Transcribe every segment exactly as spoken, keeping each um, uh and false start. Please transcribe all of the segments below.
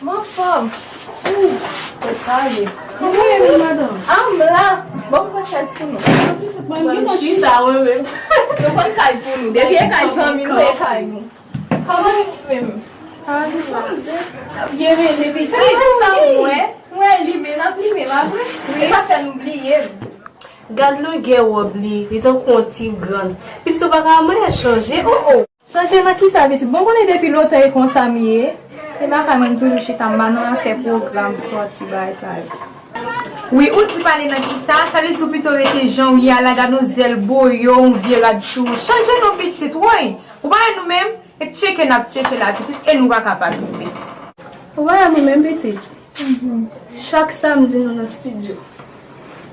M anfòm. Ou, tèt chaje. Kòman w ye menm, madanm? Ah, m la. Bon, m pran chèz pou nou. Mwen chita, mwen menm. Nou pran kay pou nou. Depi e kay zanmi nou, e kay nou. Kòman nou menm? Ah, nou fanm, se byen mennen, pitit. Se sa m wè. M wè limen, n ap limen, pa vre? Wi. E sa fè nou bliye m. Gad longè wòb li, li tankou yon ti grann. Pitit ou pa ka manyen chanje, oh, oh. Chanje nan kisa, pitit? Bon, konnen depi lontan e konsa m ye. E lakay mwen, m toujou chita, m pa nan afè pwogram, sòti, bagay sa yo. Wi, ou di pale nan kisa? Sa vle di ou pito rete jan w ye a la, gad yon zèl boyo, yon vye rad sou ou. Chanje non, pitit, woy! Ou pa wè nou menm? E tcheke n ap tcheke la, pitit, e nou pa ka pa twouve. Ou pa wè mwen menm, pitit? Chak samdi nou nan estidyo.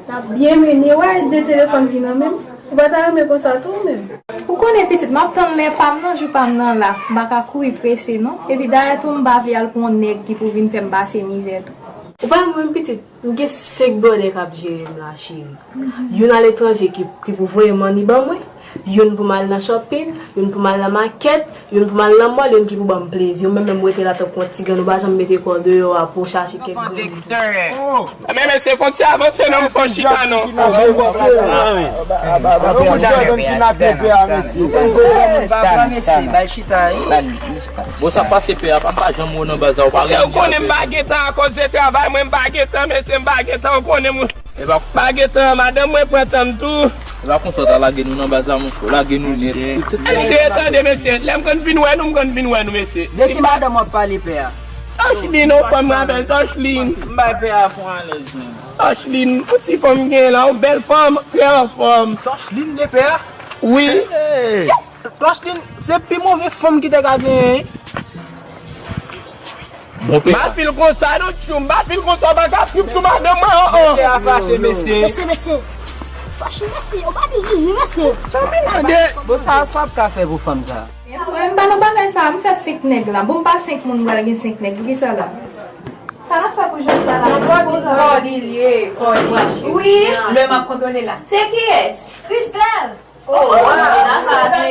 N ap byen mennen, w a de telefòn ki nan men m. Ou pa ta renmen konsa tou ou menm? Ou konnen pitit, m ap tann lè pa m nan, jou pa m nan la. M pa ka kouri prese non. Epi dayè tou m pa vle al pou yon nèg ki pou vin fè m pase mizè tou. Ou pa wè mwen menm pitit, m gen senk bròdè k ap jere m la cheri. Youn aletranje ki, ki pou voye money ban mwen. Youn pou m al nan shopping, youn pou m al nan makèt, youn pou m al nan mall, youn ki pou ban m plezi. Ou menm menm rete la tankou yon ti grann, ou pa janm mete kò w deyò a pou w chache kèk grenn. Oh! Men mesye, fon ti avanse non, m fon chita non. Bon, sa pase pè a, pa, pa janm wè w nan baza, ou pa. Mesye, ou konnen m pa gen tan akoz de travay mwen, m pa gen tan, mesye, m pa gen tan, ou konnen mwen. E pa, pa gen tan, madanm mwen pran tan m tou. E pa konsa w ta lage nou nan baza, monchè, w lage nou nèt. Mesye, tande, mesye, lè m konn vin wè nou, m konn vin wè nou, mesye. De ki madanm w ap pale, pè a? Tòchlin, yon fanm rapèl, Tòchlin. M bay pè a fon alèz menm. Tòchlin, yon ti fanm gen la, yon bèl fanm, trè anfòm. Tòchlin de pè a? Wi. Hey! Tòchlin, se pi move fanm ki te ka genyen. Bon, pè. M pa fil konsa, non, tchoum. M pa fil konsa, w pa ka trip sou madanm mwen, oh, oh. Mesye a fache, mesye. Mesye, mesye. Fache, mesye. Ou pa di jiji, mesye. Tande. Bon, sa, sa w ap ka fè pou fanm sa? Mwen, m pa nan bagay sa, m fè senk nèg la. Bon, m pa senk moun, m pral gen senk nèg. Poukisa la? Sa n ap fè pou jodi a la? Kòdi, kòdi l ye, kòdi. Wi. Lè m ap kontwole la. Se kiyès? Christelle. Oh, wala, sa te.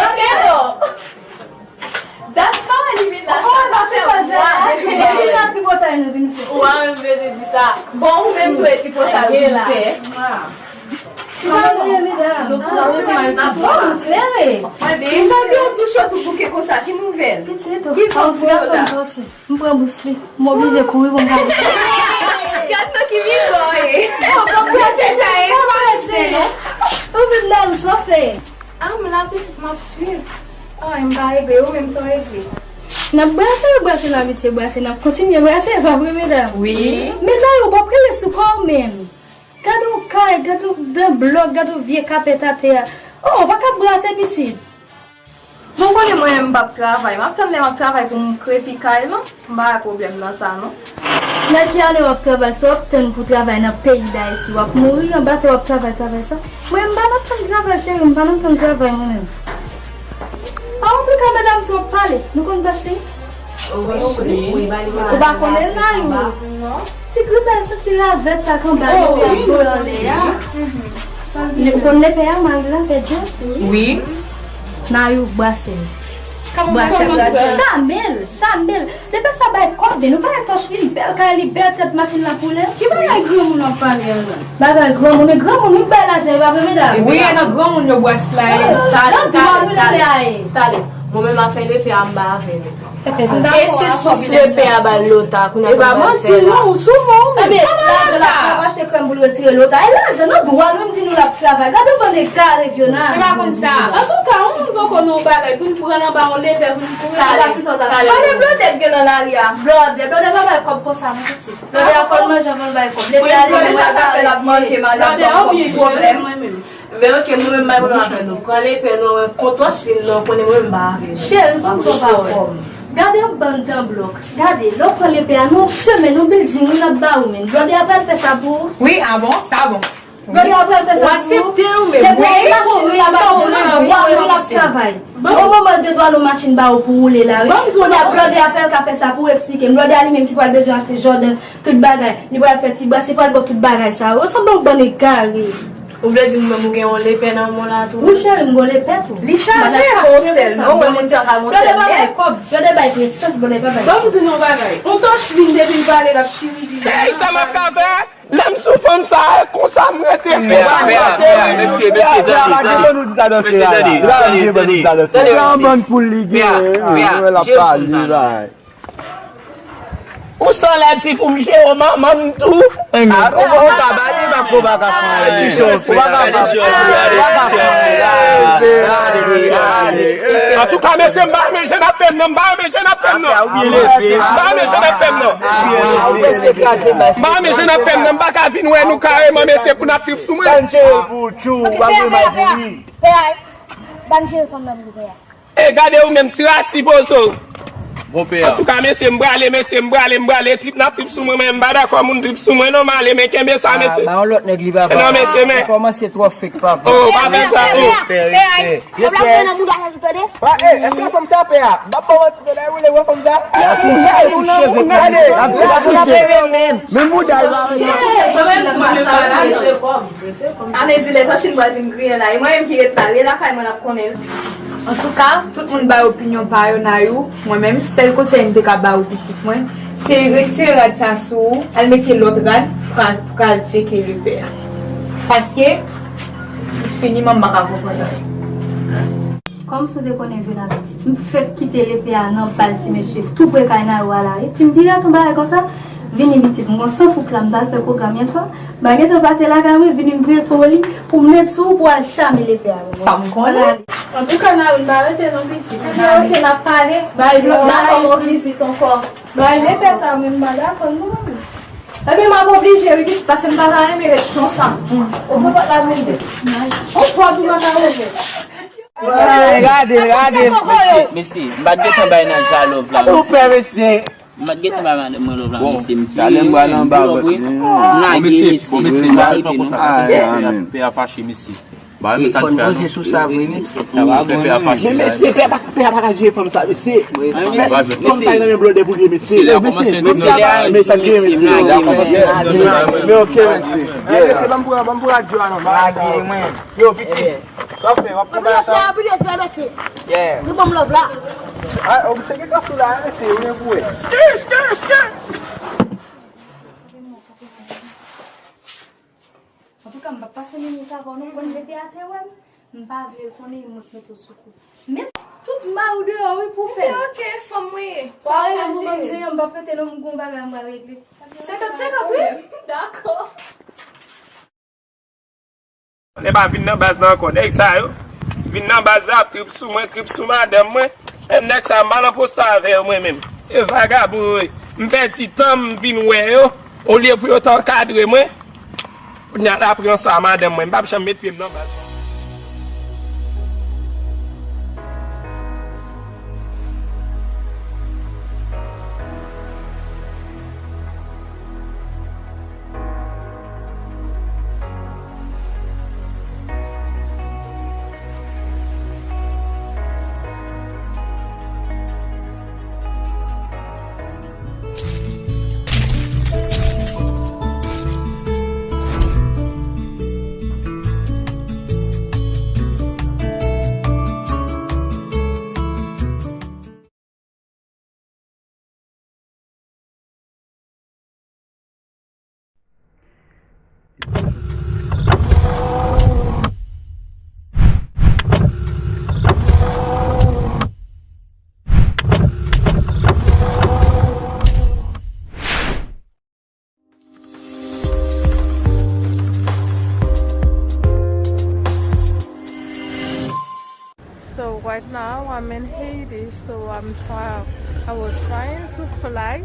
Ok, non. Dat pa wè li vin la. Kòman sa fè pase la? Li vin la tripotay nou vin fè. Ou pa menm bezwen di sa. Bon, ou menm tou e tripotay ou vin fè. Chita nou ye, medam. Bon, klere. Pitit, ou di yon tou cho tou bouke konsa, ki nouvèl? Pitit, ki fanm pou yo la? M pran bous li. M oblije kouri pou m gade. Gad nan ki mizè w ye. Bon, bon, bon, se sa ye, se pa rete non. Ou menm nan ou sofe. Ah, m la pitit, m ap swiv. Ah, m pa regle, ou menm sa w regle. N ap brase, yo brase, n abitye brase, n ap kontinye brase, e pa vre, medam? Wi. Medam, ou p ap rele sou kò w menm. Gad yon kay, gad yon dan blòk, gad yon vye kapèt atè a. Oh, ou pa ka brase pitit. Bon, konnen mwen menm m p ap travay. M ap tann lè m ap travay pou m krepi kay lan. M pa wè pwoblèm nan sa, non. Nan ki ane w ap travay? Si w ap tann pou travay nan peyi Dayiti, w ap mouri anba tè w ap travay, travay sa. Mwen, m pa nan tann travay, cheri, m pa nan tann travay, mwen menm. Antouka, medam, twòp pale. Nou konn Tòchlin? Tòchlin. Ou pa konnen l, Nayou? Ti gripèl, sa ti ravèt sa k anba yo, wi, ap vole anlè a. Ou konn lepè a, mari l la, pè Djo? Wi. Nayou brase l. Brase l. Chamel, Chamel. Lepè sa bay kòb, men nou pa wè Tòchlin bèl kay li, bèl tèt machin la koulè. Ki bagay granmoun w ap pale a la? Bagay granmoun, men granmoun wi k bay lajan, e pa vre, medam? Wi, e nan granmoun yo bwès la ye. Talè, talè, talè. Mwen menm afè lepè a m pa avè l. E se sous lepè a bay Lota, kounye a pou l fè la. E pa manti non, ou sou mwen, ou menm. Ebyen, lajan l ap travay, achte krèm pou l retire Lota. E lajan nan dwa l, menm di nou l ap travay. Gade yon bann egare, Fiona. Mwen pa konn sa. Antouka, yon moun poko nan yon bagay pou n pran anba yon lepè pou n kouri. Talè, talè. Gade blòdè k gen nan lari a. Blòdè, blòdè pa bay kòb konsa, mon pitit. Blòdè a fò l manje anvan l bay kòb. Lepè a li menm sa ka fè l ap manje, madanm, pòp, pòp, pwoblèm. Men oke, mwen menm, bay mwen apèl nou. Pran lepè nou, wè, kontwòch li non, konnen mwen menm pa avè l. Cheri, pa m twò pa kòm. Gade yon bann dan blòk. Gade, lè w pran lepè a, nan yon semèn, yon bilding, moun ap ba ou, men. Blòdè a pral fè sa pou ou. Wi, a bon, sa bon. Blòdè a pral fè sa pou ou. Ou aksepte ou menm. Depi w machin, wi, sa ou nan bwa, wi, l ap travay. Yon moman, l te dwe al yon machin ba ou pou woule la, wi. Kounye a, blòdè a pral ka fè sa pou ou, eksplike m. Blòdè a li menm ki pral bezwen achte Jordan, tout bagay. Li pral fè ti bras, li pral ba w tout bagay sa yo. Ou sanble yon bann egare. Ou vle di m menm ou gen yon lepè nan men w la tou? Wi, cheri, m gon lepè tou. Li chaje, gon sèl, non, wè moun sa ka gon sèl. Blòdè pa bay kòb, blòdè bay prestans, blòdè pa bay kòb. Ban m di nou yon bagay. On tòch vin depi l pale, l ap chirili. Ey, sa m ap ka fè? Lè m sou fanm sa, e konsa m rete. Pè a, pè a, pè a, mesye, mesye, tande, tande. Mesye, tande, tande, tande, tande. Pè a, pè a, jere fanm sa non. Ou san lè ti pou m jere manman m tou. Ou pa ka ba li, paske ou pa ka fè anyen. Ou pa ka fè anyen. Antouka, mesye, m pa renmen jan n ap fè m nan, m pa renmen jan n ap fè m nan. M pa renmen jan n ap fè m nan. M pa renmen jan n ap fè m nan, m pa ka vin wè nou kareman, mesye, pou n ap trip sou mwen. Pè a, ban m jere fanm nan pou pè a. E gade ou menm, ti rasi pozo. Bon, pè a. Antouka, mesye, m prale, mesye, m prale, m prale. Trip n ap trip sou mwen, men m pa dakò moun trip sou mwen, non, m ale, men kenbe sa, mesye. Ba yon lòt nèg li, papa. Non, mesye, men. Ou kòmanse twò fake, papa. Oh, pa fè sa, oh. Pè a, pè a. Pè a, pè a. Èske fanm sa pè a? M ap ba w manti, pè a, ou le wè fanm sa? Gade. Men mouda l la. Ane di lè kòchin pral vin griyen la, e mwen menm ki ret la, wi, e lakay mwen n ap konnen l. Antouka, tout moun bay opinyon pa yo, Nayou. Mwen menm, sèl konsèy m te ka ba ou, pitit mwen, se retire rad sa sou ou, al mete lòt rad pou ka, pou ka al tcheke lepè a. Paske, li fini, manman ka konprann anyen. Kòmsi w te konnen vyola pitit. M fèk kite lepè a nan baz ti mesye tou pre kay Nayou a la, wi. Ti m piret yon bagay konsa, vini pitit. M gon san fouk la, m t al fè pwogram yèswa. M pa gentan pase lakay mwen, vini m prete w li pou m met sou ou pou w al chame lepè a. Sa m konnen. Antouka, Nayou, n pa rete non, pitit. Ebyen, oke, n ap pale. Bay lòt la, bay yon vizit ankò. Bay lepè sa, mwen, m pa dakò non. Ebyen, m ap oblije, wi, pitit, paske m pa ta renmen ret konsa. Ou pran pòt la, vin. Ou pran tou nan ka ouvè. Gade, gade, mesye. Mesye, m pa t gentan bay nan ja love la, mesye. Ou pè, mesye. M pa t gentan bay madanm mwen love la, mesye. M di, talè m pral anba vòt. M lage, mesye. Bon, mesye, m pa fè l pran konsa. Pè a fache, mesye. Ba, men sa l fè a, non. Sa va bon, men mesye, pè a pa, pè a pa ka jere fanm sa, mesye. Fanm sa nan men blòdè pou li ye, mesye. Mesye, mesye, men sa l gen, mesye. Men oke, mesye. Mesye, ban m pou, ban m pou radyo a, non. Yo, pitit. Sa w fè, w ap pran bagay sa? Anpil respè, anpil respè, mesye. Yeah. Nou ban m love la. Ah, ou se gen kansou la, mesye, ou gen pou wè. Skè, skè, skè. Antouka, m p ap pase minit avè w non, konn lepè a te wè m, m pa vle l konnen, m mèt mete w sou kou. Men tout may ou deyò wi pou fè l. Ok, ok, fanm mwen ye. Sa rele m pou ban m zen an, m p ap rete non, m gon bagay m pral regle. Senkant senkant wi. Dakò. Nèg pa vin nan baz la ankò. Nèg sa yo vin nan baz la ap trip sou mwen, trip sou madanm mwen. Menm nèg sa yo, m pa nan posta avè yo mwen menm. E vagabon yo ye. M pèdi tan m vin wè yo. Olye pou yo t ankadre mwen. Kounye a l ap pran sa madanm mwen. M p ap janm met pye m nan baz la. So right now I'm in Haiti, so I'm try I was trying to fly